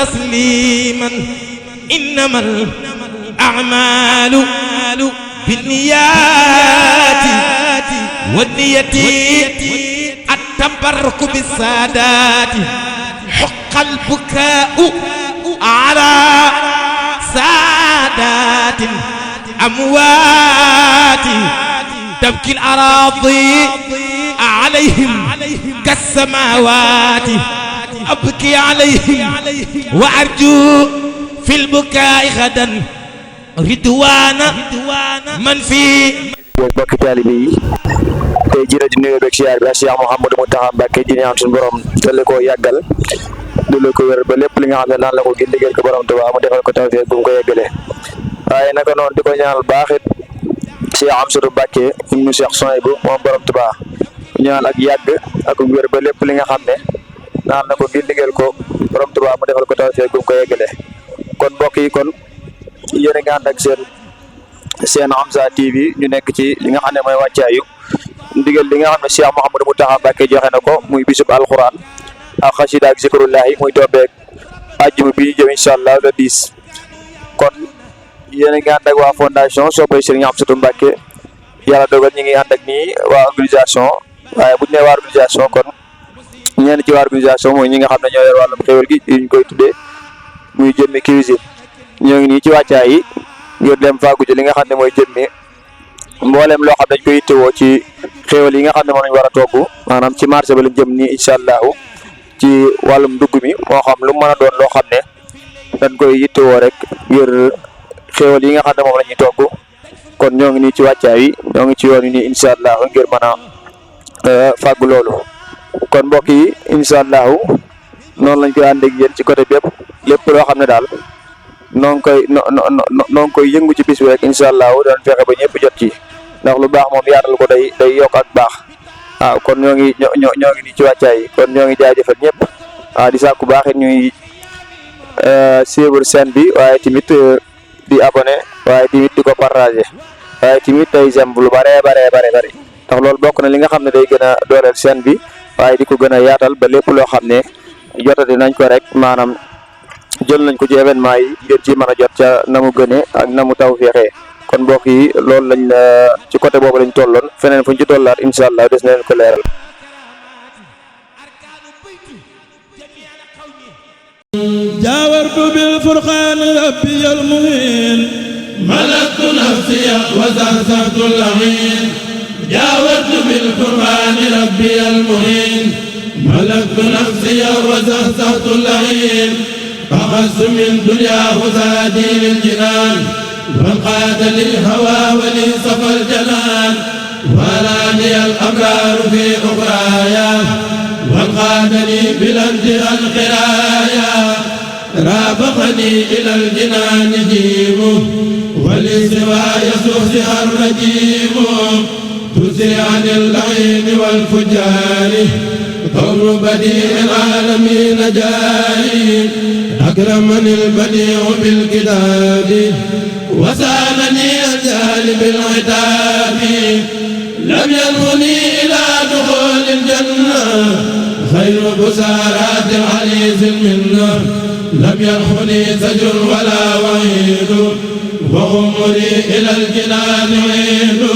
تسليما إنما الأعمال بالنيات والنية التبرك بالسادات حق البكاء على سادات أموات تبكي الأراضي عليهم كالسماوات أبكي عليهم وأرجو في البكاء غدا رضوان من في mbokki taalibe yi tey jii di nuyoo beeg siyaar bi Cheikh Mouhamadou Mountakha Mbacké di ñaan suñu borom dolli ko yàggal dolli ko wér ba lépp li nga xam ne naan la ko ngir liggéeyal ko borom Tuubaa mu defal ko tawfeex bu mu ko yeggalee waaye naka noonu di ko ñaanal baax it Cheikh Amsatou Mbacké ibnu Cheikh Souhaïbou moom borom Tuubaa ñaan ak yàgg ak wér ba lépp li nga xam ne naan la ko ngir liggéeyal ko borom Tuubaa mu defal ko tawfeex bu mu ko yeggalee kon mbokk yi kon yéen a ngi ànd ak seen Hamza TV ñu nekk ci li nga xam ne mooy wàccaayu ndigal li nga xam ne Cheikh Mouhamadou Mountakha Mbacké joxe na ko muy bisub alxuraan ak xasida ak zikrullahi muy tombeeg àjjuma bi ñu jëm incha allah le 10 kon yéen a ngi ànd ak waa fondation Soppay Serigne Hamsatou Mbacké yàlla dogal ñu ngi ànd ak nii waa organisation waaye bu ñu nee waa organisation kon ñenn ci waa organisation mooy ñi nga xam ne ñoo yor wàllum xéwal gi ñu koy tuddee muy jëmmi cuisine ñoo ngi nii ci wàccaay yi ngir dem fàggu ci li nga xam ne mooy jëmmi mboolem loo xam dañ koy yittewoo ci xéewal yi nga xam ne moom lañ war a togg maanaam ci marché ba lañ jëm nii incha allahu ci wàllum dugg mi moo xam lu mën a doon loo xam ne dañ koy yittewoo rek ngir xéewal yi nga xam ne moom la ñuy togg kon ñoo ngi nii ci wàccaay yi ñoo ngi ci yoon yi nii incha allahu ngir mën a fàggu loolu kon mbokk yi incha allahu noonu lañ koy ànd ak yéen ci côté bépp lépp loo xam ne daal noo ngi koy yëngu ci bis bi rek incha allah daan fexe ba ñëpp jot ci ndax lu baax moom yaatal ko day yokk ak baax waaw kon ñoo ngi nii ci wàccaay yi kon ñoo ngi jaajëfal ñëpp waaw di sàkku baax it ñuy suivre chaîne bi waaye tamit di abonné waaye tamit di ko partagé waaye tamit day j'aime lu bare ndax loolu bokk na li nga xam ne day gën a dooleel chaîne bi waaye di ko gën a yaatal ba lépp loo xam ne jotati nañ ko rek maanaam jël nañ ko ci événement yi ngir ci mën a jot ca na mu gënee ak na mu taw feexee kon mbokk yi loolu lañ ci côté boobu lañ tolloon feneen fuñ ci tollaat incha allah des na leen ko leeral. jaawartu bil furqaan rabbiyal muhiin malaktu nafsiya wa zahzahtu al-lahiin jaawartu bil furqaan rabbiyal muhiin malaktu nafsiya wa zahzahtu al-lahiin أخذت من دنياه زادي للجنان وانقاد للهوى ولي صفى الجنان ولاني الأبرار في أخرايا وانقادني بلند القرايا رافقني إلى الجنان جيم ولسواي زهزها الرجيم تسري عن اللعين والفجار قول بديع العالمين جاري أكرمني البديع بالكتاب وسالني الجهل بالعتاب لم ينهني إلى دخول الجنة خير بسارات العريس منا لم ينهني زجر ولا وعيد وغمري إلى الجنان عيد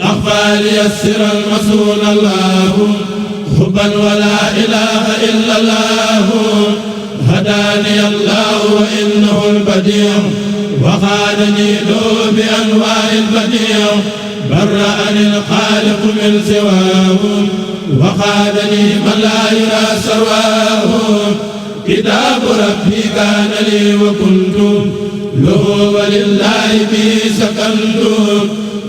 أخفى ليسر المسؤول الله حبا ولا إله إلا الله هداني الله وإنه البديع وخادني له بأنواع البديع برأني الخالق من سواه وخادني من لا يرى سواه كتاب ربي كان لي وكنت له ولله به سكنت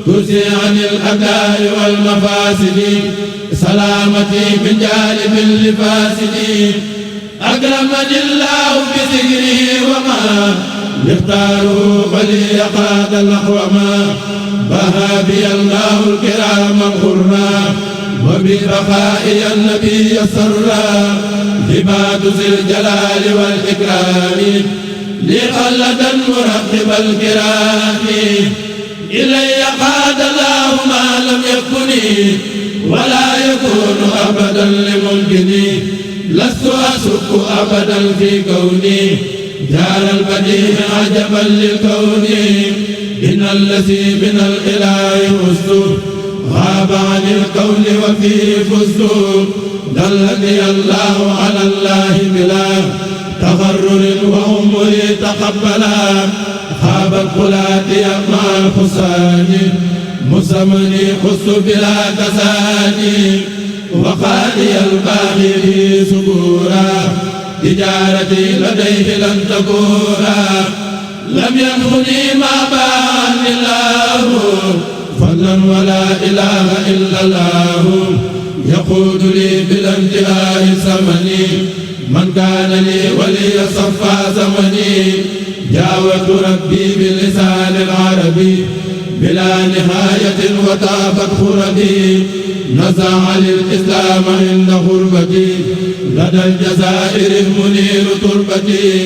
كرسي عن الأداء والمفاسد سلامتي من جانب الفاسد أكرمني الله بذكره وما يختاره ولي قاد الأقوما بها بي الله الكرام الغرا وببقائي النبي سرا عباد ذي الجلال والإكرام لي خلدا مرقب الكرام إلي قاد الله ما لم يكن ولا يكون أبدا لممكن لست أشك أبدا في كوني جعل البديع عجبا للكون إن الذي من الإله وسط غاب عن الكون وفيه فزت دلني الله على الله بلا تغرر وأمري تقبلا خابت خلاتي مع الحسان مسمني خص بلا كساني وقالي الباغي سبورا تجارتي لديه لن تكورا لم ينخني ما بان الله فضلا ولا إله إلا الله يقود لي بلا انتهاء زمني من كان لي ولي صفى زمني جاوت ربي باللسان العربي بلا نهاية وطابت خردي نزع للإسلام عند غربتي لدى الجزائر المنير تربتي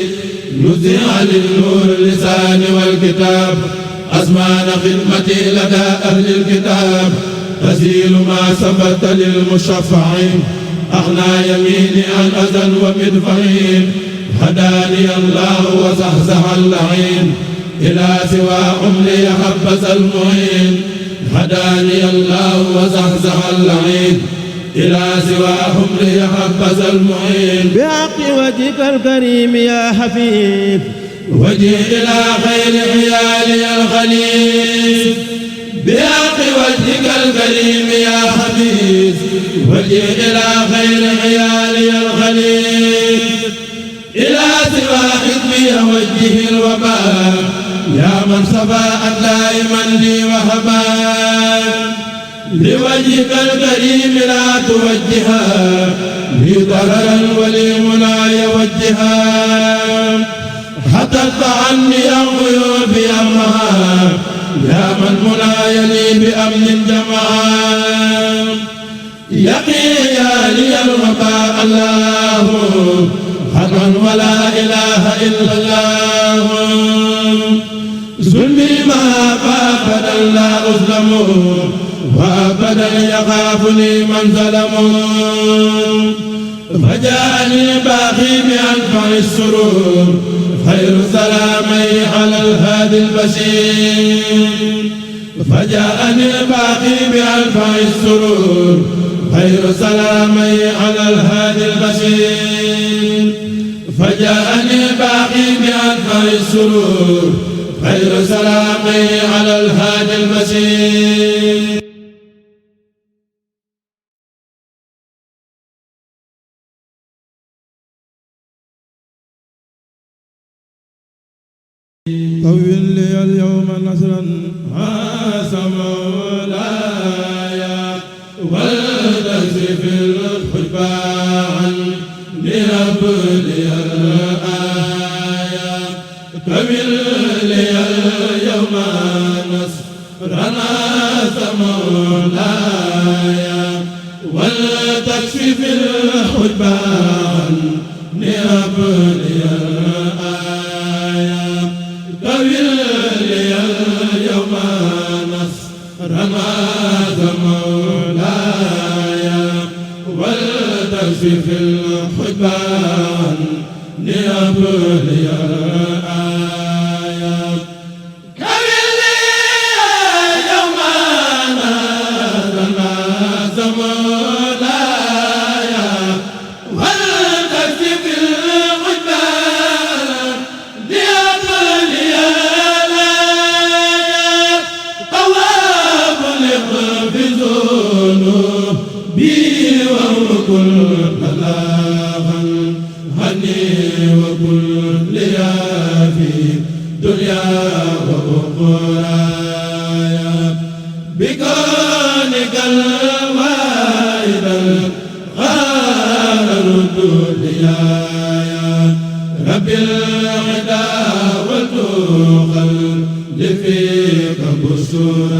نزع للنور اللسان والكتاب أزمان خدمتي لدى أهل الكتاب تزيل ما ثبت للمشفعين أغنى يميني عن أذى ومدفعين هداني الله وزحزح اللعين إلى سوى عمري حبذا المعين هداني الله وزحزح اللعين إلى سوى عمري حبذا المعين بحق وجهك الكريم يا حفيظ وجه إلى خير عيالي الخليل بحق وجهك الكريم يا حفيظ وجه إلى خير عيالي الخليل إلى سوى حكمي وجه الوباء يا من صفاء دائما لي وهبا لوجهك الكريم لا توجها لي ضررا ولي مناي وجها حتت عني الغيوب يمها يا من مناي لي بأمن جمعا يقي لي الوباء الله حقا ولا إله إلا الله ظلمي ما أبدا لا أظلم وأبدا يخافني من ظلم فجاءني باقي بأنفع السرور خير سلامي على الهادي البشير فجاءني باقي بأنفع السرور خير سلامي على الهادي البشير فجاءني باقي بأنفع السرور خير سلامي على الهادي البشير طول لي اليوم نصرا عاص مولاي والتزف الحجبى عني أبلي الآية طول لي اليوم نصرا عاص مولاي والتكشف الحجبى عني أبلي الآية طول لي اليوم نصرا عاص مولاي والتكشف الحجبى عني أبلي الآية طول لي اليوم نصرا عاص مولاي والتكشف الحجبى عني أبلي الآية طواف لحفظونه بي وكل بلاغا هني وكل ليا في دنيا وأخرى بكونك الواحد القهار الردود يا رب العدا والتقل لفيك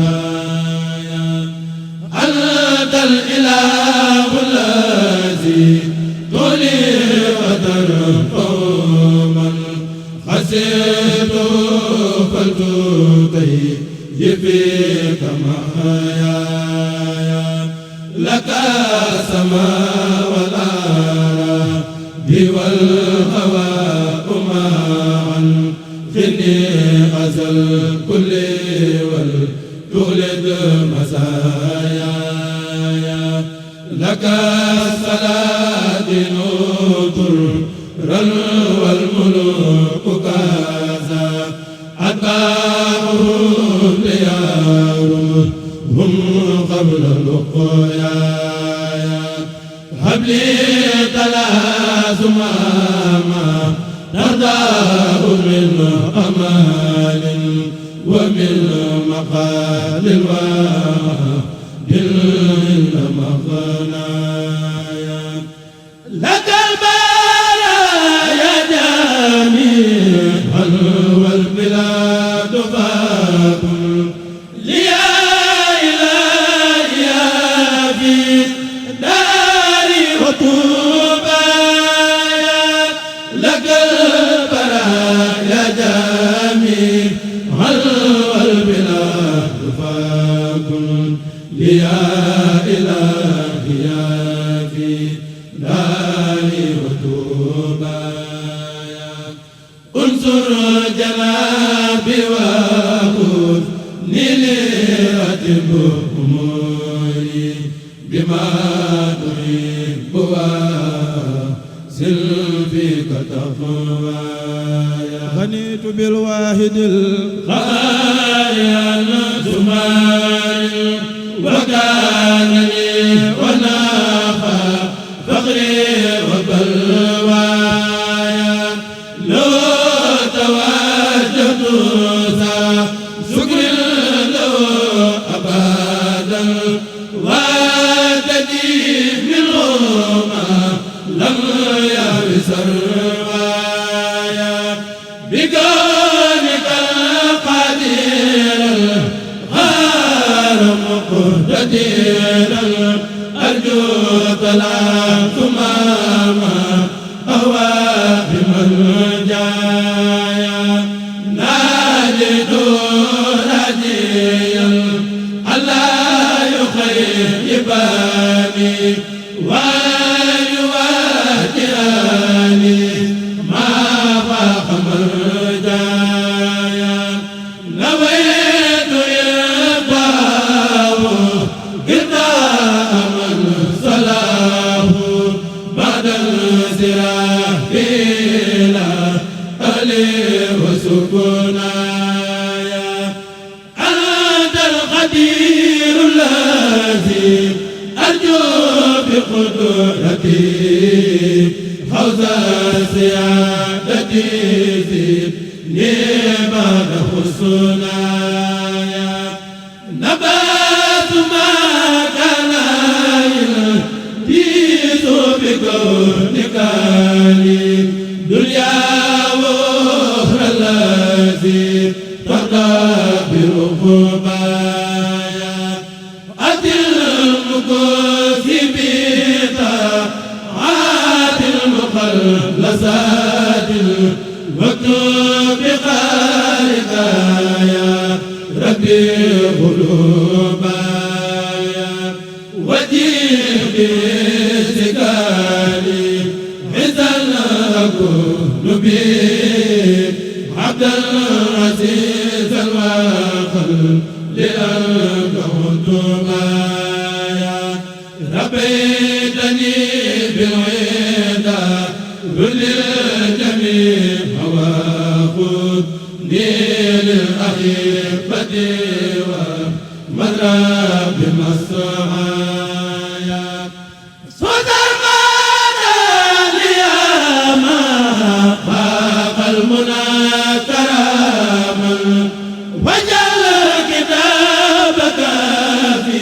بشرايا أنت الإله الذي تولي وترفع من خسرت فلتطي فيك محياي لك السماء والأرض والهواء معا خني أزل كل والتولد مسايا لك الصلاة نطر والملوك كذا أتباعهم ليارون هم قبل لقيا هب لي تلازما ما ترضاه من أمال ومن مقال ومن مغنايا لك البرايا جميعا والبلاد باكم ليا إلهي في داري وطوبايا لك البرايا جميعا والبلاد باكم ليا إلهي في داري وطوبايا انصر جنابي وخذني لأتم أموري بما تحب وأحسن فيك تقوايا غنيت بالواحد القهار زمار وكانني ونافى فقري وبلوايا لو توجهت ذا شكر له أبدا وتجيب منه ما لم يعرف روايا بكونك القدير الغار مقتدرا أرجو طلعت ماما أواهم الجايا ناجد راجيا ألا يخيبني ويواجهني ما فاق مرجايا نويت يباه قدام من صلاه بعد الزراف إلى أهلي وسكنايا أنت القدير الذي أرجو بقدرتي حوز سيادتي زدني بعد حسنايا نبات ما كان يلتيز بكونك لي دنيا وأخرى الذي ترضى برقبايا أتلمك بطاعات المخلصات واكتب بخارك يا ربي قلوبايا وجيب بسكالي حزن أكون به عبدا عزيزا وقل لأنك عتبايا ربيتني بالعدا وللجميع وخذني للأحبة ومرى بمسعايا صدر لي ما خاف المنى كراما وجل كتابك في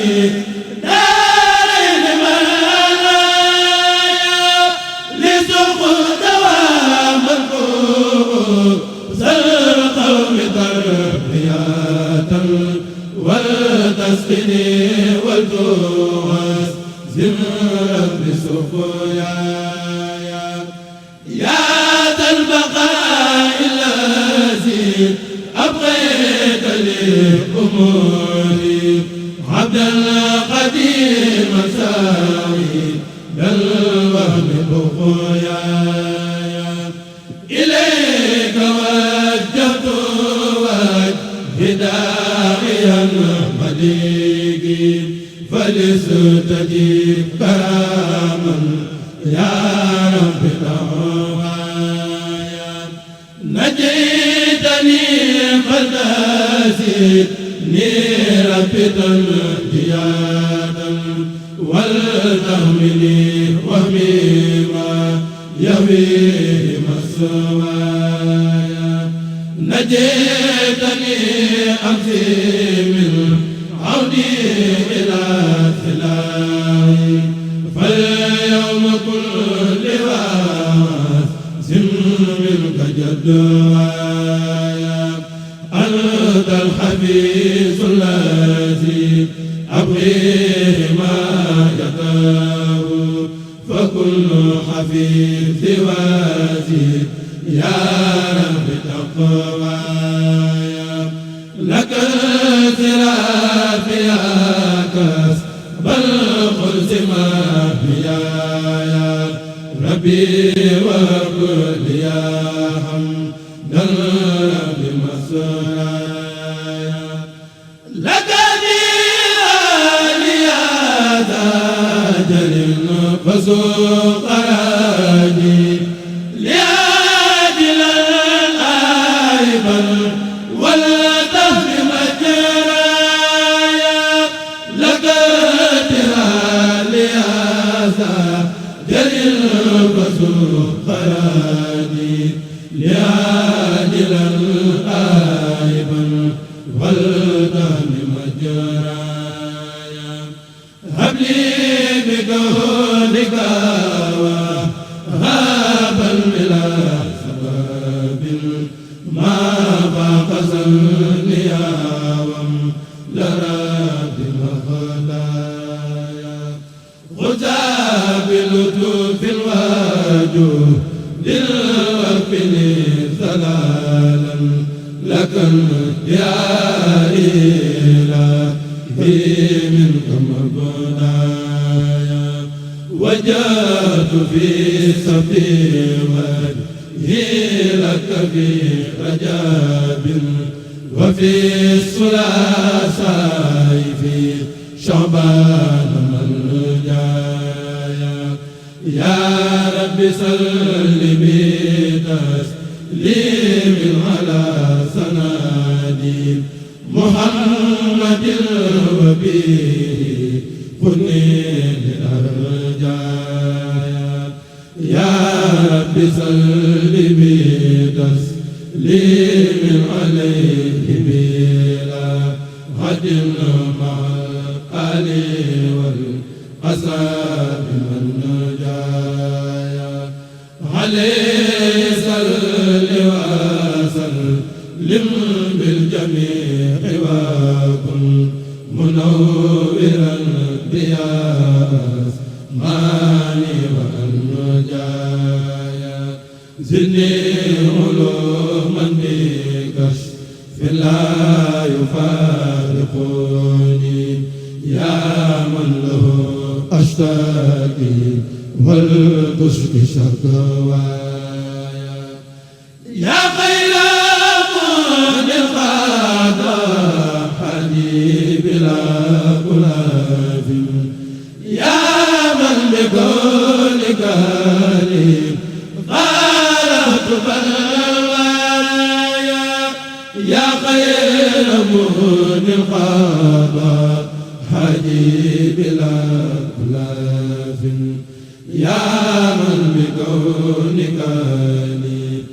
دارين منايا لسوق دوام الكوز القوم تربية والتسقيني والجوز زمرا بسقيا يا ذا البقاء الذي أبقيت لي أموري عبدا قديما سعيدا الوهم بقيا استجيب كراما يا رب دعوايا نجيتني فلتزدني رب تنجيادا ولتحملي وهميما يهوي مسوايا نجيتني أمسي من عودي إلى سلاي فاليوم كل واس منك جدوايا أنت الحفيظ الذي أبغي ما يداه فكل حفيظ وازي يا رب تقوايا لك التراف يا كاس بل خلص ما يا ربي وكل يا حمدا بمسرايا لك فسوق راجي لأجل الآيبا والتهم مجرايا لك ترى لهذا جليل فسوق راجي لأجل الآيبا والتهم مجرايا هب لي بكونك وهابا بلا سبب ما فاق ظنيا لرب الخلايا غزا بلطف الوجود للوفن ثلالا لك يا إلهي منك مبنايا وجدت في سفي وجهي لك في رجاب وفي الثلاثاء في شعبان من جايا يا رب صل بتسليم على سنادي محمد وبه كني للأرجايا يا رب صل بتسليم عليه بلا هدم مع الآل والأصحاب من جايا عليه صل وسلم بالجميع وكن منورا بأسماني وأنجايا زدني علوما بكشف لا يفارقني يا من له أشتكي والكشف شكوايا يا خير من القضاء حدي بلا خلاف يا من بكل كريم غارت بلوايا يا خير من القضاء حدي بلا خلاف يا من بكل كريم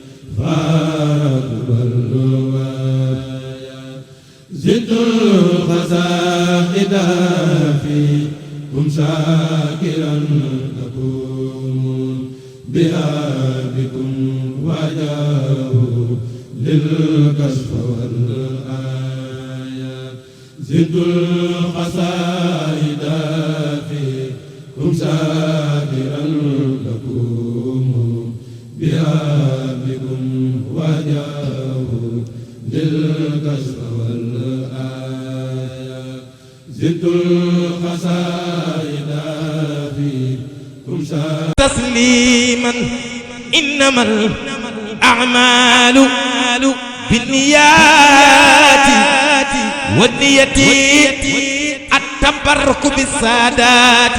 غارت بلوايا زدت الخسائد فيكم شاكرا لكم بها بكم وجاه للكشف والآية زدت الخسائد فيكم شاكرا لكم بها بكم وجاه للكشف والآية زدت الخسائد فيكم تسليما إنما الأعمال بالنيات والنية التبرك بالسادات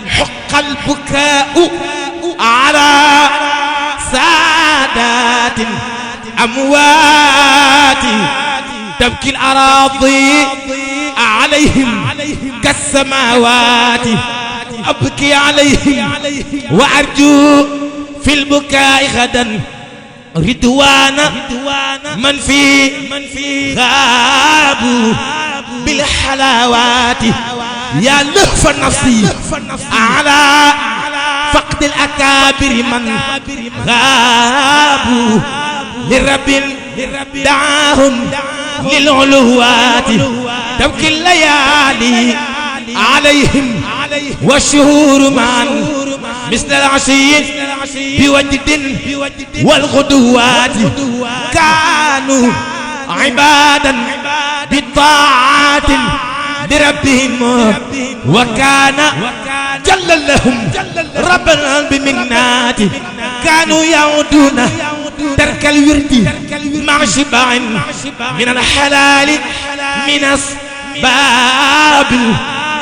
حق البكاء على سادات أموات تبكي الأراضي عليهم كالسماوات أبكي عليهم وأرجو في البكاء غدا رضوان من في غابوا بالحلاوات يا لهف نفسي على فقد الأكابر من غابوا للرب دعاهم للعلوات تبكي الليالي عليهم والشهور معا مثل العشي بوجد والغدوات كانوا عبادا بطاعات لربهم وكان جل لهم ربنا بمنات كانوا يعودون ترك الورد مع شبع من الحلال من أسباب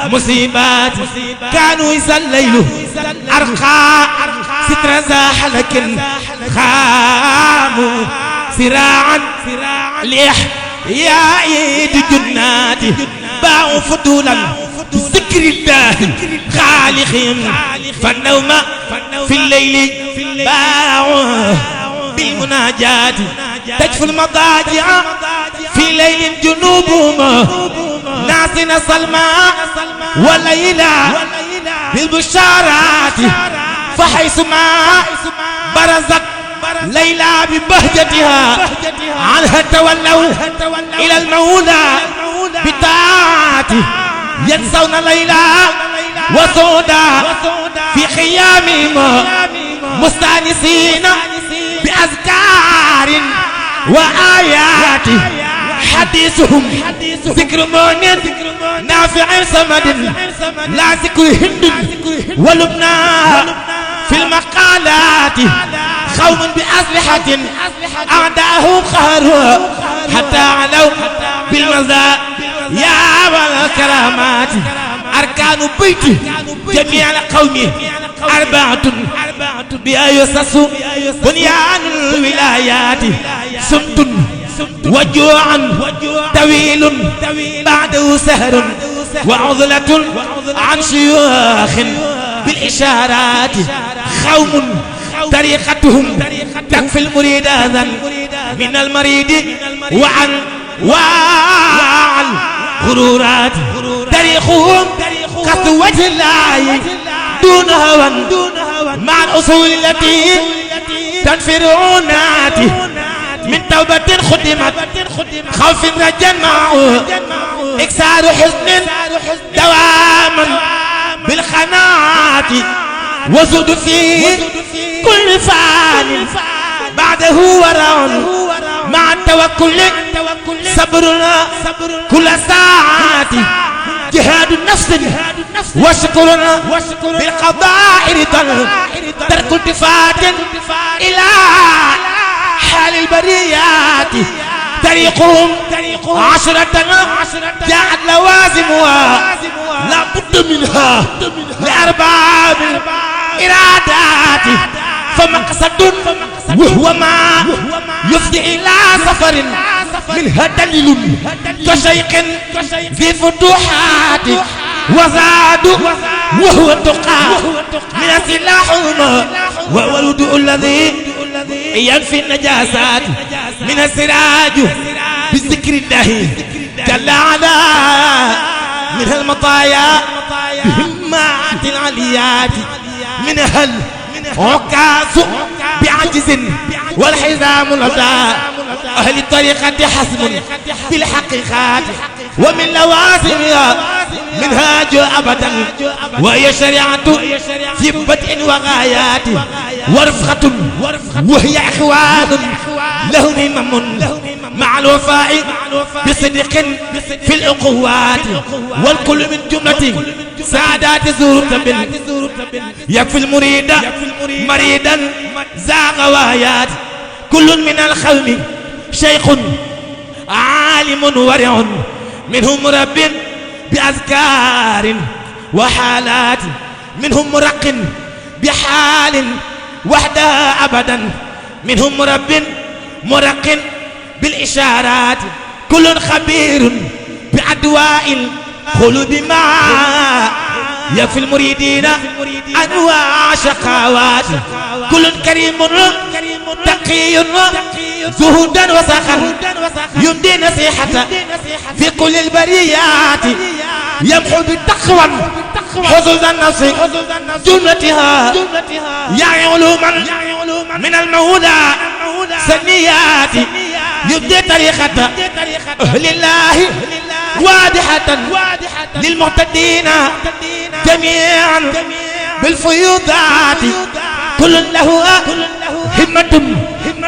المصيبات كانوا إذا الليل أرقى ستر زاح لكن خاموا سراعا لإحياء جنات باعوا فضولا ذكر الله خالقهم فالنوم في الليل باعوا بالمناجات تجفو المضاجع في ليل جنوبهم ناسنا سلمى وليلى بالبشارات فحيثما برزت ليلى ببهجتها عنها تولوا إلى المولى بطاعته ينسون ليلى وسودا في خيامهم مستانسين بأذكار وآيات حديثهم ذكر مؤمن نافع صمد لا ذكر هند ولبنى في المقالات قوم بأسلحة أعداءهم قهروا حتى علوا بالمزاء يا والكرامات أركان بيت جميع القوم أربعة بها يسس بنيان الولايات صمت وجوعا طويل بعده سهر وعضلة عن شيوخ بالإشارات قوم طريقتهم تكفي المريد أذى من المريد وعن الغرورات طريقهم قصد وجه الله دون هوى مع الأصول التي تنفرونات من توبة خدمت خوف رجا معه إكسار حزن دواما بالخناعات وزد في كل فان بعده ورع مع التوكل صبرنا كل ساعات جهاد النفس وشكرنا بالقضاء رضا ترك التفات إلى حال البريات طريقهم عشرة جاءت لوازمها لا بد منها لأرباب الإرادات فمقصد وهو ما يفضي إلى سفر منها دليل كشيق في فتوحات وزاد وهو التقى من سلاحهما وهو الوضوء الذي ينفي النجاسات من السراج بذكر الله جل على من المطايا بهمات العليات منها العكاس بعجز والحزام لدى أهل الطريقة حسم بالحقيقات ومن لوازمها منهاج أبدا وهي شريعة في بدء وغايات ورفقة وهي إخوان لهم همم مع الوفاء بصدق في الأخوات والكل من جملة سادات زورة يكفي المريد مريدا ذا غوايات كل من الخلق شيخ عالم ورع منهم رب بأذكار وحالات منهم مرق بحال وحدها أبدا منهم مرق بالإشارات كل خبير بأدواء القلوب مع يفي المريدين أنواع شقاوات كل كريم تقي زهدا وسخر يمدي نصيحة في كل البريات يمحو بالتقوى حظوظ النفس جملتها يعني علوما من المولى سنيات يبدي طريقة أهل الله واضحة للمعتدين جميعا بالفيوضات كل له همة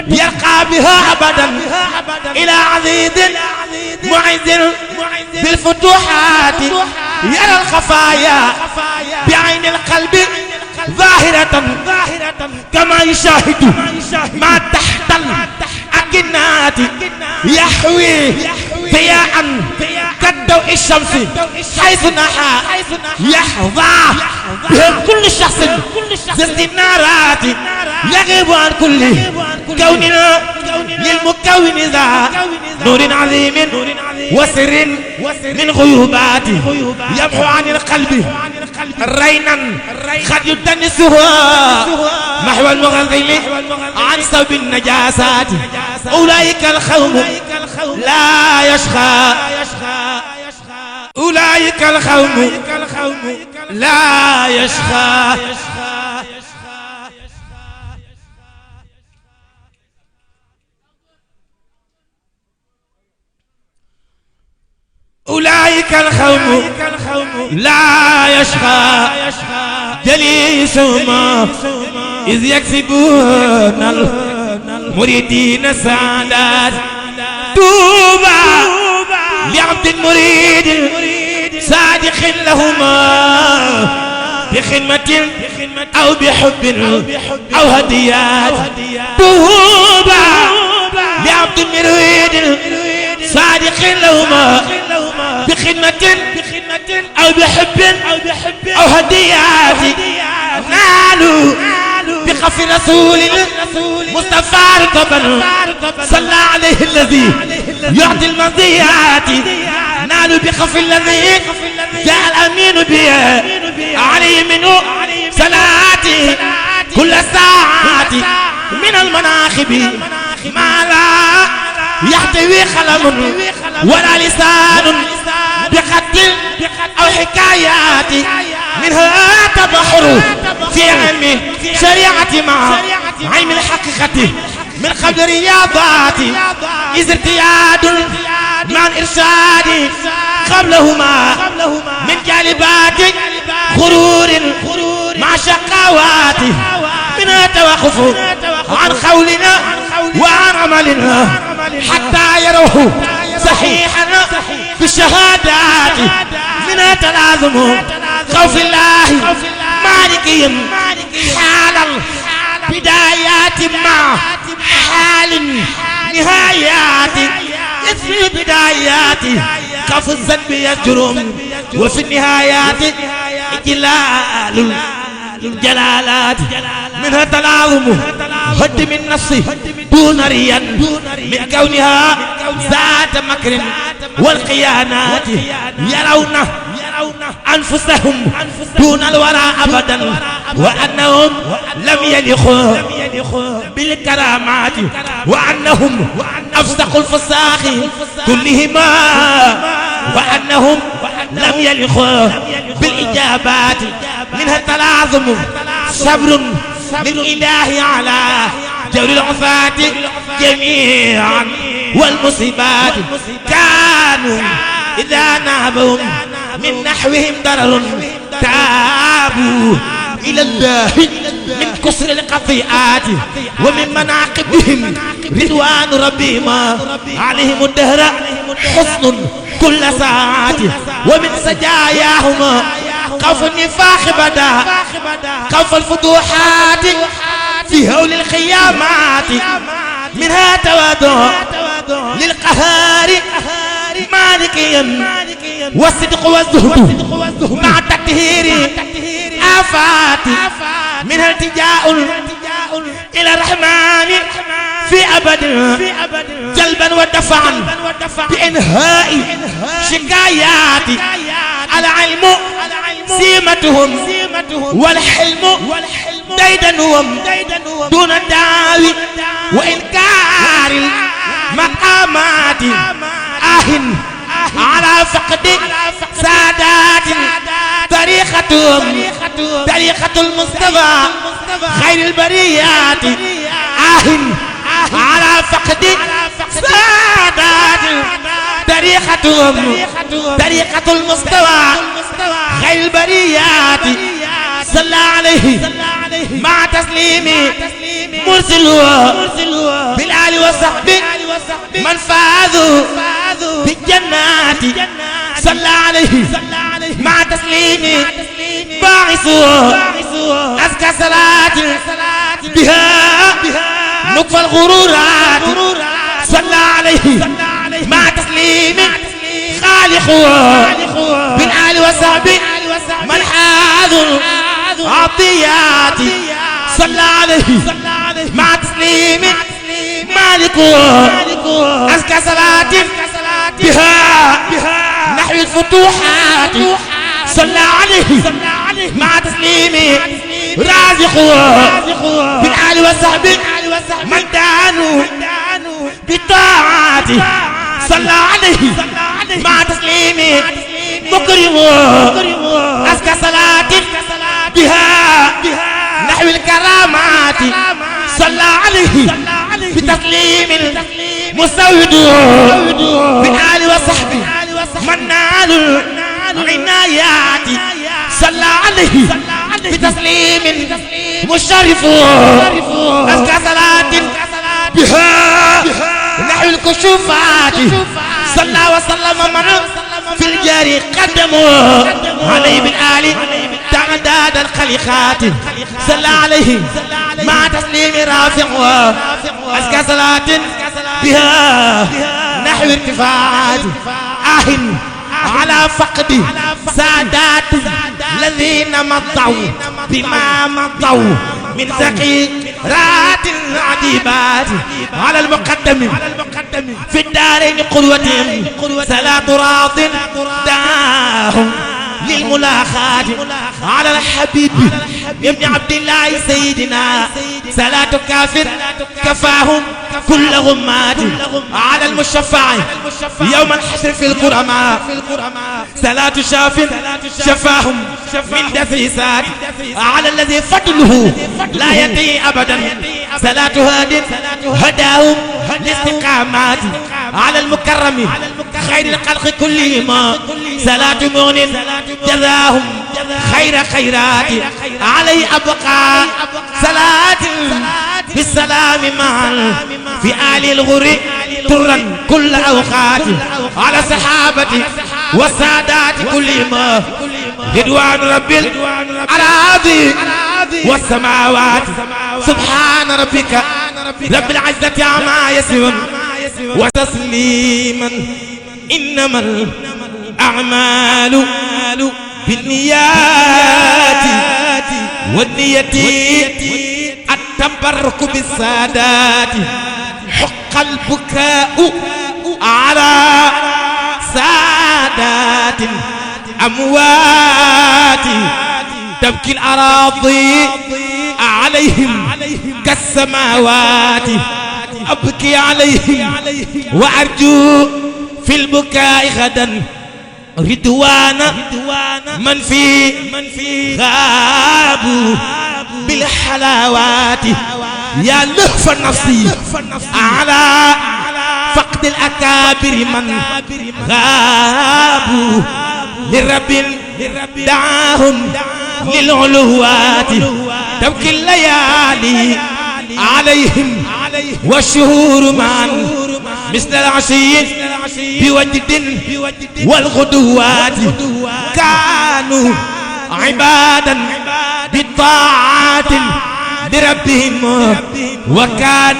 يرقى بها أبدا إلى عزيز معز بالفتوحات يرى الخفايا بعين القلب ظاهرة كما يشاهد ما تحت الأكنات يحوي ضياء كالضوء الشمس حيث نحى يحظى بهم كل شخص ذي النارات يغيب عن كل كوننا للمكون ذا نور عظيم وسر من غيوبات يمحو عن القلب رينا قد يدنسه محو المغذل عن صوب النجاسات أولئك القوم لا يشقى أولئك القوم لا يشقى أولئك القوم لا يشقى جليسهم إذ يكسبون المريدين سعادات توبى لعبد مريد صادق لهما بخدمة أو بحب أو هديات توبى لعبد مريد صادق لهما بخدمة أو بحب أو هديات نالوا بخف رسول مصطفى رتبا صلى عليه الذي يعطي المنزيات نالوا بخف الذي جاء الأمين به عليه منه صلاتي كل ساعات من المناخب ما لا يحتوي قلم ولا لسان بقتل أو حكايات منها تبحر في علم شريعة مع علم الحقيقة من قبل رياضات إذ ارتياد مع الإرشاد قبلهما من جالبات غرور مع شقاوات منها توقف عن قولنا وعن عملنا حتى يروه صحيحا بالشهادات منها تلازم خوف الله مالكي حال البدايات مع حال نهايات في البدايات خوف الذنب يجرم وفي النهايات إجلال الجلالات منها تلاوم هدم النفس دون ريا من كونها ذات مكر والخيانات يرون أنفسهم دون الورى أبدا وأنهم لم يليقوا بالكرامات وأنهم أفسق الفساق كلهما وأنهم لم يليقوا بالإجابات منها تلازم صبر للإله على جور العفاة جميعا والمصيبات كانوا إذا نابهم من نحوهم ضرر تابوا إلى الله من كسر القطيئات ومن مناقبهم رضوان ربهم عليهم الدهر حسن كل ساعات ومن سجاياهم خوف النفاق بدا خوف الفتوحات في هول الخيامات منها تواضع للقهار مالكيا والصدق والزهد مع تطهير آفات منها التجاء إلى الرحمن في أبد جلبا ودفعا بإنهاء شكايات العلم سيمتهم والحلم ديدنهم دون الداوي وإنكار المقامات على فقد سادات طريقة المصطفى خير البريات على فقد سادات طريقة المصطفى خير البريات صلى عليه مع تسليم مرسله بالآل وصحبه من فاذوا بالجنات صلى عليه مع تسليم باعثه أزكى صلاة بها نكفى الغرورات صلى عليه مع تسليم خالقه بالآل وصحبه من حاذوا عطيات صلى عليه مع تسليم مالكه أزكى صلاة بها نحو الفتوحات صلى عليه مع تسليم رازقه بالآل وصحبه من دانوا بطاعته صلى عليه مع تسليم مكرمه أزكى صلاة بها نحو الكرامات صلى عليه بتسليم مسود بالآل وصحبه من نال العنايات صلى عليه بتسليم مشرف أزكى صلاة بها نحو الكشوفات صلى وسلم من في الجاري قدموا عليه بالآل تعداد الخليقات صلى عليه مع تسليم رافع أزكى صلاة بها نحو ارتفاعات على فقد سادات الذين مضوا بما مضوا من ذكيرات عجيبات على المقدم في الدارين قدوتهم صلاة راض داهم للملاخات على الحبيب ابن عبد الله سيدنا صلاة كافر كفاهم كل غمات على المشفع يوم الحشر في الكرماء صلاة شاف شفاهم من دسيسات على الذي فضله لا ينتهي أبدا صلاة هاد هداهم لاستقامات على المكرم خير الخلق كلهم صلاة مغن جزاهم خير خيرات علي أبقى صلاة بالسلام معا في آل الغر طرا كل أوقات على صحابتي والسادات كلهم رضوان رب الأراضي والسماوات سبحان ربك رب العزة عما يصفون وتسليما إنما الأعمال بالنيات والنية التبرك بالسادات حق البكاء على سادات أموات تبكي الأراضي عليهم كالسماوات أبكي عليهم وأرجو في البكاء غدا رضوان من في غابوا بالحلاوات يا لهف النفسي على فقد الأكابر من غابوا للرب دعاهم للعلوات تبكي الليالي عليهم والشهور معا مثل العشي بوجد والغدوات كانوا عبادا بالطاعات بربهم وكان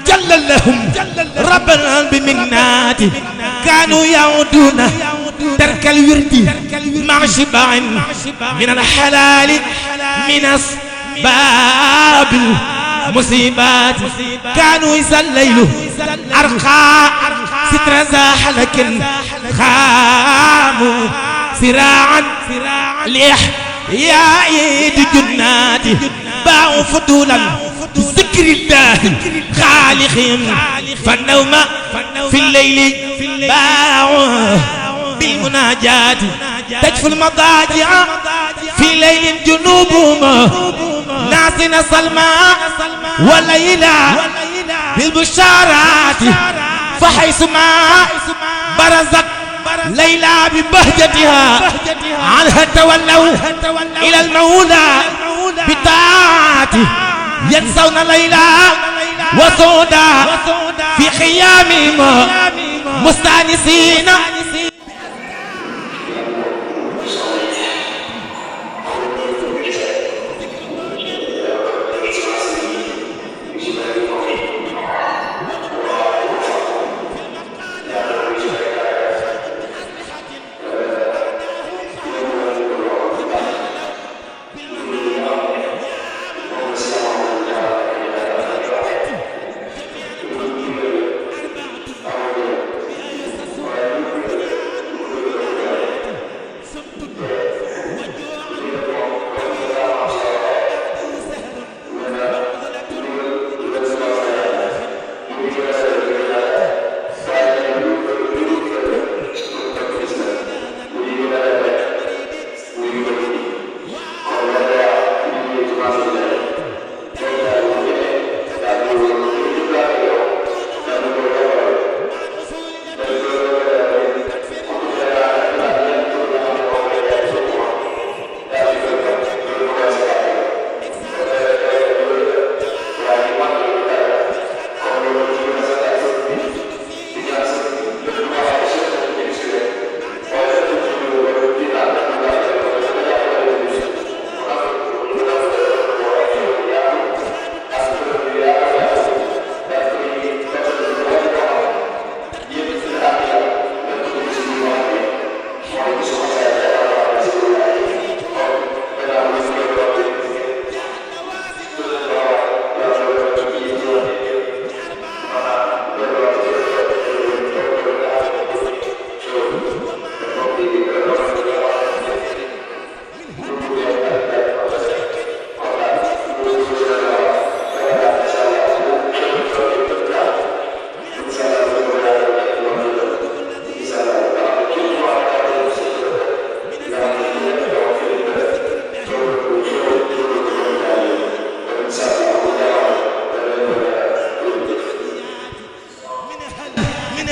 جل لهم ربنا بمنات كانوا يعودون ترك الورد مع شبع من الحلال من أسباب المصيبات كانوا إذا الليل أرقى ستر زاح لكن خاموا سراعا لإحياء جنات باعوا فضولا ذكر الله خالقهم فالنوم في الليل باعوا بالمناجات تجفو المضاجع في ليل جنوبهم ناسنا صلما وليلا بالبشارات فحيثما برزت ليلى ببهجتها عنها تولوا إلى المولى بطاعته ينسون ليلى وسودا في خيامهم مستانسين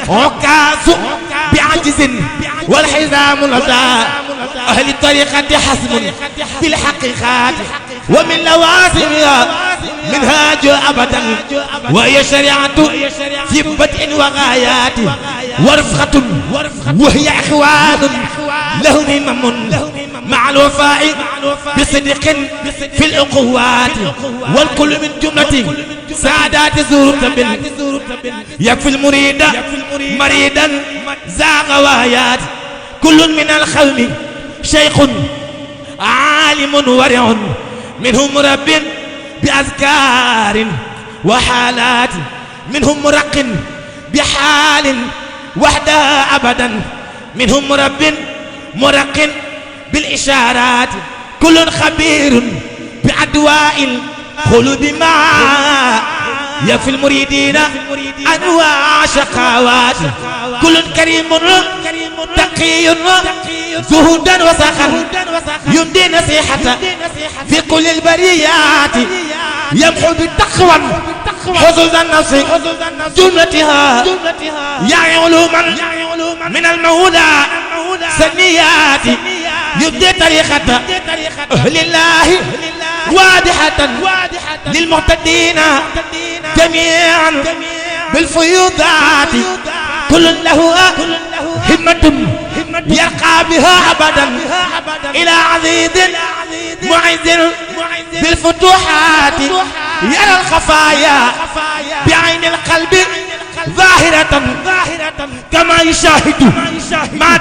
عكاز بعجز والحزام لدى أهل الطريقة حسم بالحقيقات ومن لوازمها منهاج أبدا وهي شريعة في بدء وغايات ورفقة وهي إخوان لهم همم مع الوفاء بصدق في الأخوات والكل من جملة سادات زرتب يكفي المريد مريدا ذا غوايات كل من الخلق شيخ عالم ورع منهم مرب بأذكار وحالات منهم مرق بحال وحدها أبدا منهم مرق بالإشارات كل خبير بأدواء القلوب مع يفي المريدين أنواع شقاوات كل كريم تقي زهدا وسخا يمدي نصيحة في كل البريات يمحو بالتقوى حظوظ النفس جملتها يعني علوما من المولى سنيات يبدي طريقة أهل الله واضحة للمعتدين جميعا بالفيوضات كل له همة يرقى بها أبدا إلى عزيز معز بالفتوحات يرى الخفايا بعين القلب ظاهرة كما يشاهد مع